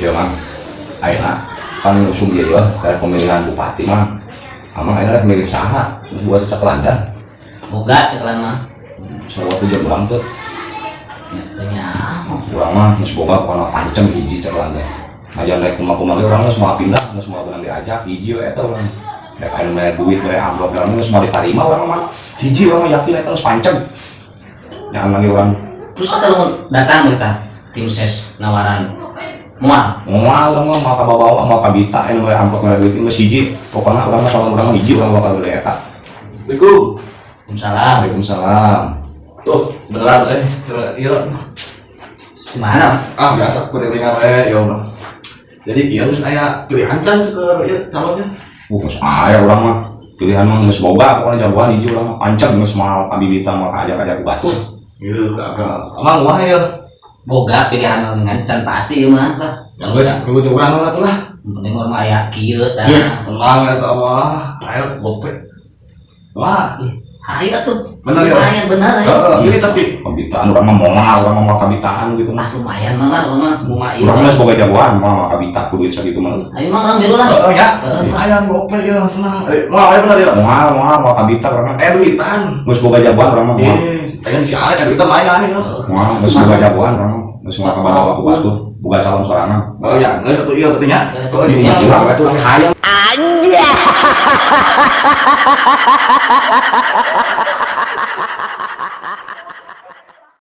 Ya, Mang. Ayeuna pan usum ieu ya, kayak pemilihan bupati, Mang. Amang ayeuna rek milih saha? Geus buat cek lancar. Boga cekelan mah. Sarua tujuan urang tuh. Ya, teu nyaho. Urang mah geus boga pokona pancen hiji cek lancar. Aja rek kumaha-kumaha ge urang geus moal pindah, geus moal beunang diajak hiji we eta urang. Rek anu mere duit, mere amplop, urang geus moal ditarima urang mah. Hiji urang mah yakin eta geus pancen. Nyahan lagi urang. Terus eta lamun datang kita tim ses nawaran moal. Moal urang mah moal kabawa, moal kabita anu mere amplop, mere duit geus hiji. Pokona urang mah calon urang mah hiji urang bakal gede eta. Assalamualaikum. Waalaikumsalam. Waalaikumsalam. Tuh, beneran eh. Iya. Gimana? Ah, biasa kelilingan we, ya Allah. Jadi ieu geus aya pilihan can seueur ieu calonnya. Geus aya urang mah. Pilihan mah geus boga, pokona jagoan hiji urang mah pancen geus moal kabibita moal kaajak-ajak ku batur. Ieu kagak. Emang wah ya. Boga pilihan mah ngan can pasti ieu mah lah. Yang geus kudu urang lah tuh lah. Yang penting urang mah aya kieu tah. Iya, tenang eta mah. Ayo gope. Wah, Ayo tuh. Bener ya? Lumayan bener ya. Heeh, ini tapi Kabitaan urang mah moal, urang mah moal kabitaan gitu mah. Ah, lumayan mah lah urang mah mah ieu. Urang mah geus boga jagoan moal kabita ku duit sakitu mah. Ayo mah urang milu lah. Heeh ya. Heeh. Lumayan gope ya, tenang. Eh, moal aya bener ya. Moal moal moal kabita urang mah. Eh duitan. Geus boga jagoan urang mah moal. Eh, pengen si Alex duitan lumayan ya. Moal geus boga jagoan urang mah. Geus moal kabawa ku batur, boga calon sorangan. Oh ya, geus atuh ieu penting ya. Oh, Iya, iya. urang we tuh urang hayang. Anjay.